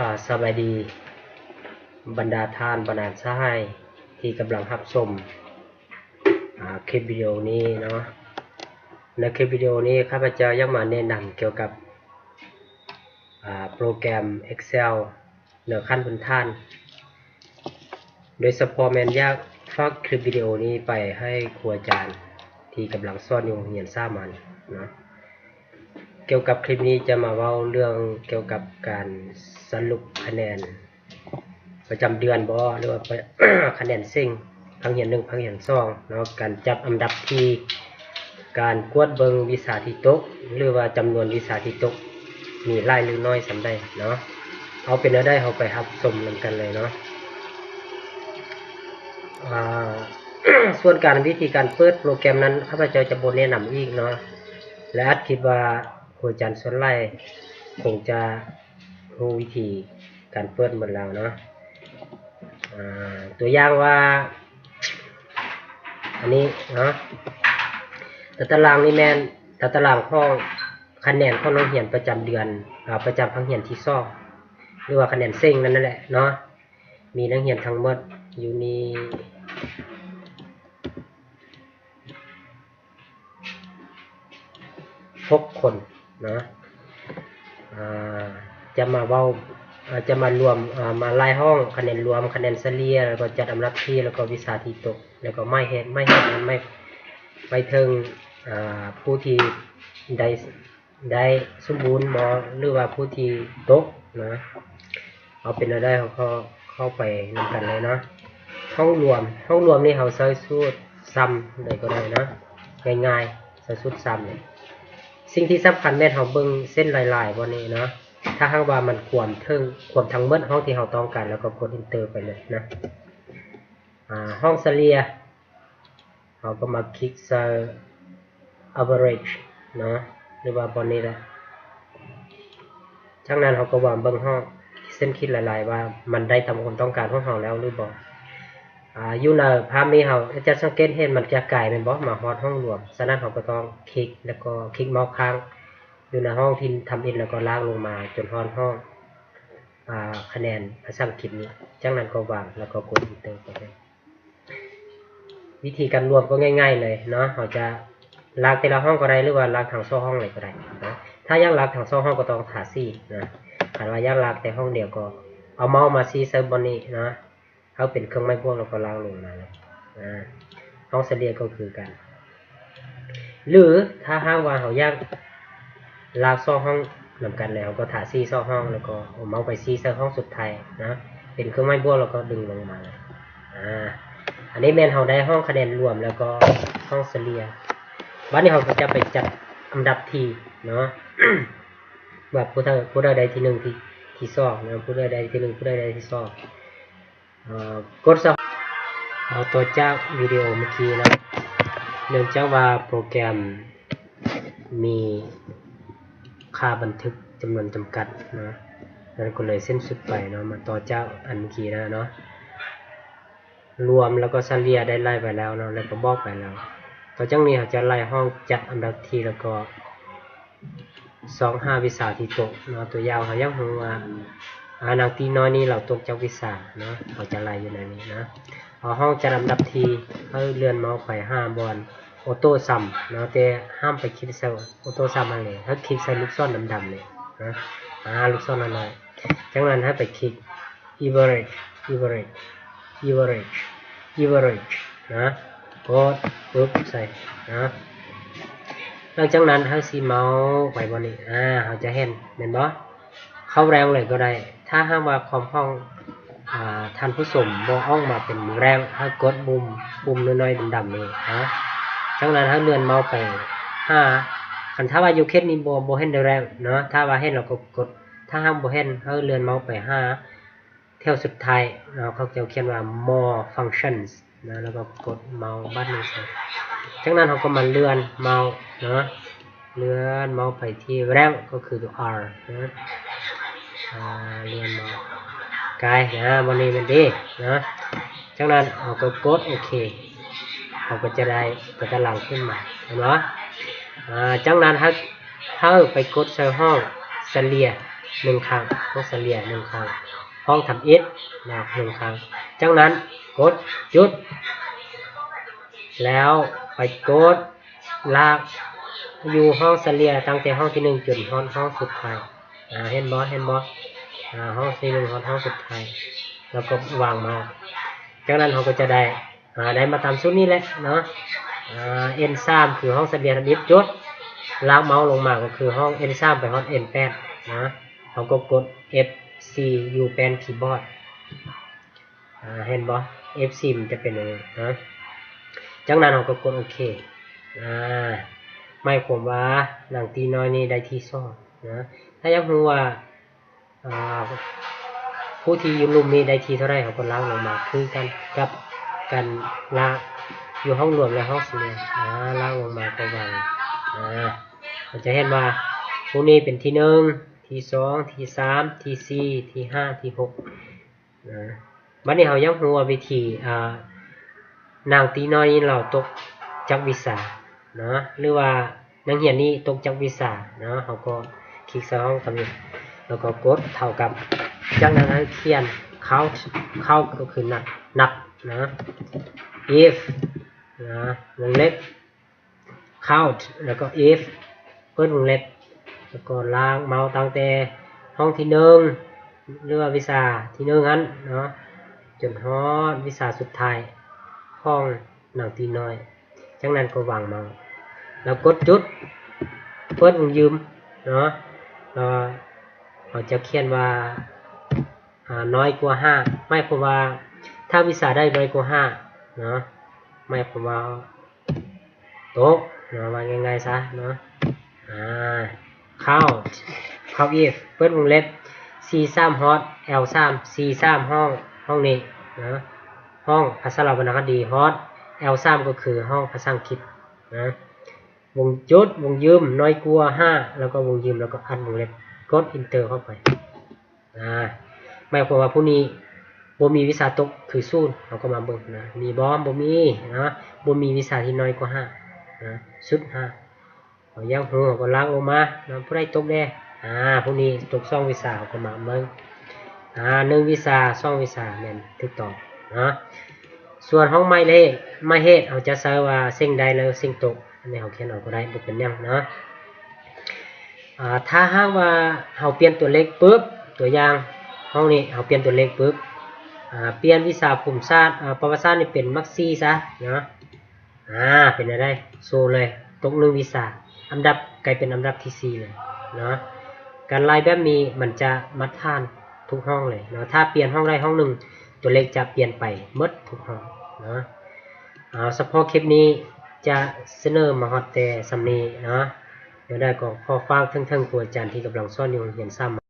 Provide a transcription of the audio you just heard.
ອາ ສະບາຍດີບັນດາທ່ານ ບັນດາສະຫາຍທີ່ກຳລັງຮັບຊົມ ອາ ຄລິບວິດີໂອນີ້ເນາະ. ໃນຄລິບວິດີໂອນີ້ ຂ້າພະເຈົ້າຢາກມາແນະນຳກ່ຽວກັບ ອາ ໂປຣແກຣມ Excel ເໜືອຂັ້ນພື້ນຖານ ໂດຍສະເພາະແມ່ນຢາກຝາກຄລິບວິດີໂອນີ້ໄປໃຫ້ຄູອາຈານທີ່ກຳລັງສອນຢູ່ໂຮງຮຽນສາມັນເນາະ. ກ່ຽວກັບຄລິບນີ້ຈະມາເວົ້າເລື່ອງກ່ຽວກັບການສະຫຼຸບຄະແນນປະຈຳເດືອນບໍ ຫຼືວ່າ ຄະແນນເສັງ ພາກຮຽນໜຶ່ງ ພາກຮຽນສອງເນາະ, ການຈັດອັນດັບທີ່ ການກວດເບິ່ງວິຊາທີ່ຕົກ ຫຼືວ່າຈຳນວນວິຊາທີ່ຕົກ ມີຫຼາຍຫຼືໜ້ອຍສ່ຳໃດເນາະ. ເອົາເປັນແນວໃດ ເຮົາໄປຮັບຊົມນຳກັນເລີຍເນາະ. ອາ ສ່ວນການ ວິທີການເປີດໂປຣແກຣມນັ້ນ ຂ້າພະເຈົ້າຈະບໍ່ແນະນຳອີກເນາະ ແລະ ອາດຄິດວ່າຄູອາຈານສ່ວນຫຼາຍຄົງຈະຮູ້ວິທີການເປີດໝົດແລ້ວເນາະ. ອາ ຕົວຢ່າງວ່າ ອັນນີ້ເນາະ ຕາຕະລາງນີ້ແມ່ນຕາຕະລາງຂອງຄະແນນຂອງນັກຮຽນປະຈຳເດືອນ ອາ ປະຈຳພາກຮຽນທີສອງ ຫຼືວ່າຄະແນນເສັງນັ້ນແຫຼະເນາະ. ມີນັກຮຽນທັງໝົດຢູ່ນີ້ຫົກຄົນເນາະ. ອາ ຈະມາເວົ້າ ອາ ຈະມາລວມ ອາ ມາໄລ່ຫ້ອງຄະແນນລວມ ຄະແນນສະເລ່ຍ ແລ້ວກໍຈັດອັນດັບທີ່ ແລ້ວກໍວິຊາທີ່ຕົກ ແລ້ວກໍໝາຍເຫດ ໝາຍເຫດນັ້ນ ໝາຍ ໝາຍເຖິງ ອາ ຜູ້ທີ່ໄດ້ ໄດ້ສົມບູນບໍ ຫຼືວ່າຜູ້ທີ່ຕົກນະ. ເອົາເປັນແນວໃດ ເຮົາກໍເຂົ້າໄປນຳກັນເລີຍເນາະ. ຫ້ອງລວມ ຫ້ອງລວມນີ້ເຮົາໃຊ້ສູດຊຳໃດກໍໄດ້ເນາະ ງ່າຍໆ ໃຊ້ສູດຊຳເລີຍ. ສິ່ງທີ່ສຳຄັນແມ່ນເຮົາເບິ່ງເສັ້ນລາຍໆ ບ່ອນນີ້ເນາະ. ຖ້າຫາກວ່າມັນຄວມເຖິງ ຄວມທັງໝົດຫ້ອງທີ່ເຮົາຕ້ອງການ ແລ້ວກໍກົດ Enter ໄປເລີຍນະ. ອາ ຫ້ອງສະເລ່ຍ ເຮົາກໍມາຄລິກໃສ່ Average ເນາະ ຫຼືວ່າບ່ອນນີ້ແຫຼະ. ຈາກນັ້ນເຮົາກໍມາເບິ່ງຫ້ອງເສັ້ນຂີດລາຍໆ ວ່າມັນໄດ້ຕາມຄວາມຕ້ອງການຂອງເຮົາແລ້ວຫຼືບໍ່. ອາ ຢູ່ໃນພາບນີ້ເຮົາຈະສັງເກດເຫັນມັນຈະກາຍແມ່ນບໍ່ ມາຮອດຫ້ອງລວມ. ສະນັ້ນເຮົາກໍຕ້ອງຄລິກ ແລ້ວກໍຄລິກເມົາສ໌ຄ້າງຢູ່ໃນຫ້ອງທີ່ທຳອິດ ແລ້ວກໍລາກລົງມາຈົນຮອດຫ້ອງ ອາ ຄະແນນພາສາອັງກິດນີ້. ຈາກນັ້ນກໍວາງ ແລ້ວກໍກົດ Enter ໄປເລີຍ. ວິທີການລວມກໍງ່າຍໆເລີຍເນາະ. ເຮົາຈະລາກແຕ່ລະຫ້ອງກໍໄດ້ ຫຼືວ່າລາກທັງສອງຫ້ອງເລີຍກໍໄດ້ເນາະ. ຖ້າຢາກລາກທັງສອງຫ້ອງກໍຕ້ອງທາສີນະ. ຄັນວ່າຢາກລາກແຕ່ຫ້ອງດຽວກໍເອົາເມົາສ໌ມາຊີ້ໃສ່ບ່ອນນີ້ເນາະ. ເຮົາເປັນເຄື່ອງໝາຍບວກ ແລ້ວກໍລາກລົງມາເລີຍ. ອາ ຫ້ອງສະເລ່ຍກໍຄືກັນ. ຫຼືຖ້າຫາກວ່າເຮົາຢາກລາກສອງຫ້ອງນຳກັນເລີຍ ເຮົາກໍທາສີສອງຫ້ອງ ແລ້ວກໍເອົາເມົາໄປຊີ້ໃສ່ຫ້ອງສຸດທ້າຍນະ ເປັນເຄື່ອງໝາຍບວກ ແລ້ວກໍດຶງລົງມາເລີຍ. ອາ ອັນນີ້ແມ່ນເຮົາໄດ້ຫ້ອງຄະແນນລວມ ແລ້ວກໍຫ້ອງສະເລ່ຍ. ບາດນີ້ເຮົາກໍຈະໄປຈັດອັນດັບທີ່ເນາະ ວ່າຜູ້ໃດ ຜູ້ໃດໄດ້ທີໜຶ່ງ ທີ ທີສອງນະ ຜູ້ໃດໄດ້ທີໜຶ່ງ ຜູ້ໃດໄດ້ທີສອງ. ເອີ ກົດຊະ ເຮົາຕໍ່ຈາກວິດີໂອເມື່ອກີ້ເນາະ ເນື່ອງຈາກວ່າໂປຣແກຣມມີຄ່າບັນທຶກຈຳນວນຈຳກັດເນາະ ນັ້ນກໍເລີຍສິ້ນສຸດໄປເນາະ. ມາຕໍ່ຈາກອັນເມື່ອກີ້ນະເນາະ ລວມແລ້ວກໍສະເລ່ຍໄດ້ໄລ່ໄປແລ້ວເນາະ ແລ້ວກໍບອກໄປແລ້ວ. ຕໍ່ຈາກນີ້ເຮົາຈະໄລ່ຫ້ອງຈັດອັນດັບທີ່ ແລ້ວກໍ ຊອກຫາວິຊາທີ່ຕົກເນາະ. ຕົວຢ່າງເຮົາຢາກຮູ້ວ່າ ອາ ນັກດຽວນີ້ລາວຕົກຈັກວິຊາເນາະ ເຮົາຈະໄລ່ຢູ່ໃນນີ້ນະ. ເອົາຫ້ອງຈັດອັນດັບທີ່ ໃຫ້ເລື່ອນເມົາສ໌ໄປຫາບ່ອນ Auto Sum ເນາະ ແຕ່ຫ້າມໄປຄລິກໃສ່ Auto Sum ອັນນີ້ ໃຫ້ຄລິກໃສ່ລູກສອນດຳໆນີ້ນະ ອາ ລູກສອນນ້ອຍໆ. ຈາກນັ້ນໃຫ້ໄປຄລິກ Average Average Average Average ນະ ກົດປຶບໃສ່ນະ. ຫຼັງຈາກນັ້ນເຮົາຊິເມົາໄປບ່ອນນີ້ ອາ ເຮົາຈະເຫັນແມ່ນບໍ່ ເຂົ້າແຣງເລີຍກໍໄດ້. ຖ້າຫາກວ່າຄອມຂອງ ອາ ທ່ານຜູ້ຊົມບໍ່ອອກມາເປັນແຣງ ໃຫ້ກົດປຸ່ມ ປຸ່ມນ້ອຍໆດຳໆນີ້ນະ. ຈາກນັ້ນໃຫ້ເລື່ອນເມົາໄປຫາ ຄັນຖ້າວ່າຢູ່ເຂດນີ້ບໍ່ ບໍ່ເຫັນແຣງເນາະ ຖ້າວ່າເຫັນແລ້ວກໍກົດ ຖ້າຫາກບໍ່ເຫັນໃຫ້ເລື່ອນເມົາໄປຫາ ແຖວສຸດທ້າຍເນາະ ເຂົາເຈົ້າຂຽນວ່າ More Functions ນະ ແລ້ວກໍກົດເມົາສ໌ບາດໜຶ່ງໃສ່. ຈາກນັ້ນເຮົາກໍມາເລື່ອນເມົາສ໌ເນາະ ເລື່ອນເມົາສ໌ໄປທີ່ Rank ກໍຄືຕົວ R ນະ ອາ ເລື່ອນເມົາສ໌ກາຍນະ ບ່ອນນີ້ແມ່ນເດເນາະ. ຈາກນັ້ນເຮົາກໍກົດໂອເຄ ເຮົາກໍຈະໄດ້ຕົວຕາລາງຂຶ້ນມາ ເຫັນບໍ່? ອາ ຈາກນັ້ນເຮົາ ເຮົາໄປກົດໃສ່ຫ້ອງສະເລ່ຍ ໜຶ່ງຄັ້ງ, ຫ້ອງສະເລ່ຍໜຶ່ງຄັ້ງ, ຫ້ອງທຳອິດນະ ໜຶ່ງຄັ້ງ. ຈາກນັ້ນກົດຈຸດ ແລ້ວໄປກົດລາກຢູ່ຫ້ອງສະເລ່ຍຕັ້ງແຕ່ຫ້ອງທີໜຶ່ງຈົນຮອດຫ້ອງສຸດທ້າຍ. ອາ ເຫັນບໍ່? ເຫັນບໍ່? ອາ ຫ້ອງທີໜຶ່ງຮອດຫ້ອງສຸດທ້າຍ ແລ້ວກໍວາງເມົາ. ຈາກນັ້ນເຮົາກໍຈະໄດ້ ອາ ໄດ້ມາຕາມສູດນີ້ແຫຼະເນາະ. ອາ ເອັນສາມ ຄືຫ້ອງສະເລ່ຍທຳອິດຈຸດ ລາກເມົາລົງມາກໍຄືຫ້ອງເອັນສາມໄປຮອດເອັນແປດນະ. ເຮົາກໍກົດເອັຟສີ່ຢູ່ແປ້ນຄີບອດ. ອາ ເຫັນບໍ່? ເອັຟສີ່ມັນຈະເປັນຢ່າງນີ້ນະ. ຈາກນັ້ນເຮົາກໍກົດໂອເຄ. ອາ ໝາຍຄວາມວ່າໜັງຕີນ້ອຍນີ້ໄດ້ທີສອງນະ. ຖ້າຢາກຮູ້ວ່າ ອາ ຜູ້ທີ່ຢູ່ລຸ່ມນີ້ໄດ້ທີເທົ່າໃດ ເຮົາກໍລາກລົງມາຄືກັນກັບການລາກຢູ່ຫ້ອງລວມ ແລະ ຫ້ອງສະເລ່ຍ. ອາ ລາກລົງມາກໍວາງ. ອາ ເຮົາຈະເຫັນວ່າຜູ້ນີ້ເປັນທີໜຶ່ງ, ທີສອງ, ທີສາມ, ທີສີ່, ທີຫ້າ, ທີຫົກນະ. ບັດນີ້ເຮົາຢາກຮູ້ວ່າວິທີ ອາ ໜັງຕີນ້ອຍນີ້ລາວຕົກຈັກວິຊາເນາະ ຫຼືວ່າ ນັກຮຽນນີ້ຕົກຈັກວິຊາເນາະ. ເຮົາກໍຄລິກໃສ່ຫ້ອງທຳອິດ ແລ້ວກໍກົດເທົ່າກັບ. ຈາກນັ້ນໃຫ້ຂຽນ count, count ກໍຄືນັບ, ນັບນະ. If ນະ ວົງເລັບ count ແລ້ວກໍ if ເປີດວົງເລັບ ແລ້ວກໍລາກເມົາຕັ້ງແຕ່ຫ້ອງທີໜຶ່ງ ຫຼືວ່າວິຊາທີໜຶ່ງຫັ້ນເນາະ ຈົນຮອດວິຊາສຸດທ້າຍຂອງໜັງຕີນ້ອຍ. ຈາກນັ້ນກໍວາງເມົາ ແລ້ວກົດຈຸດ ເປີດວົງຢືມເນາະ. ເຮົາຈະຂຽນວ່າ ອາ ນ້ອຍກວ່າຫ້າ ໝາຍຄວາມວ່າຖ້າວິຊາໃດນ້ອຍກວ່າຫ້າເນາະ ໝາຍຄວາມວ່າຕົກເນາະ ວ່າງ່າຍໆຊະເນາະ. ອາ count, count if ເປີດວົງເລັບ C ສາມ ຮອດ L ສາມ C ສາມ ຫ້ອງ ຫ້ອງນີ້ເນາະ ຫ້ອງພາສາລາວວັນນະຄະດີ ຮອດ L ສາມ ກໍຄືຫ້ອງພາສາອັງກິດນະ. ວົງຈຸດ ວົງຢືມ ນ້ອຍກວ່າຫ້າ ແລ້ວກໍວົງຢືມ ແລ້ວກໍອັດວົງເລັບ ກົດ enter ເຂົ້າໄປ. ອາ ໝາຍຄວາມວ່າຜູ້ນີ້ບໍ່ມີວິຊາຕົກຄືສູນ ເຮົາກໍມາເບິ່ງນະ ມີບໍ່? ບໍ່ມີນະ ບໍ່ມີວິຊາທີ່ນ້ອຍກວ່າຫ້ານະ ສຸດຫ້າ. ເຮົາຢາກຮູ້ ເຮົາກໍລາກລົງມານະ ຜູ້ໃດຕົກແດ່? ອາ ຜູ້ນີ້ຕົກສອງວິຊາ ເຮົາກໍມາເບິ່ງ ອາ ໜຶ່ງວິຊາ ສອງວິຊາ ແມ່ນຖືກຕ້ອງນະ. ສ່ວນຫ້ອງໝາຍເລກ ໝາຍເຫດ ເຮົາຈະໃສ່ວ່າເສັງໄດ້ ແລະ ເສັງຕົກ ອັນນີ້ເຮົາຂຽນເອົາກໍໄດ້ ບໍ່ເປັນຫຍັງເນາະ. ອາ ຖ້າຫາກວ່າເຮົາປ່ຽນຕົວເລກປຶບ ຕົວຢ່າງ ຫ້ອງນີ້ເຮົາປ່ຽນຕົວເລກປຶບ ອາ ປ່ຽນວິຊາພູມສາດ ອາ ປະຫວັດສາດນີ້ເປັນໝັກສີ່ຊະເນາະ. ອາ ເປັນແນວໃດ? ໂຊເລີຍ ຕົກໜຶ່ງວິຊາ ອັນດັບກາຍເປັນອັນດັບທີສີ່ເລີຍເນາະ. ການໄລ່ແບບນີ້ມັນຈະມາດຖານທຸກຫ້ອງເລີຍເນາະ. ຖ້າປ່ຽນຫ້ອງໃດຫ້ອງໜຶ່ງ ຕົວເລກຈະປ່ຽນໄປໝົດທຸກຫ້ອງເນາະ. ເອົາ ສະເພາະຄລິບນີ້ຈະສະເໜີມາຮອດແຕ່ສ່ຳນີ້ເນາະ. ແນວໃດກໍຂໍຝາກເຖິງ ເຖິງຄູອາຈານທີ່ກຳລັງສອນຢູ່ໂຮງຮຽນສາມັນ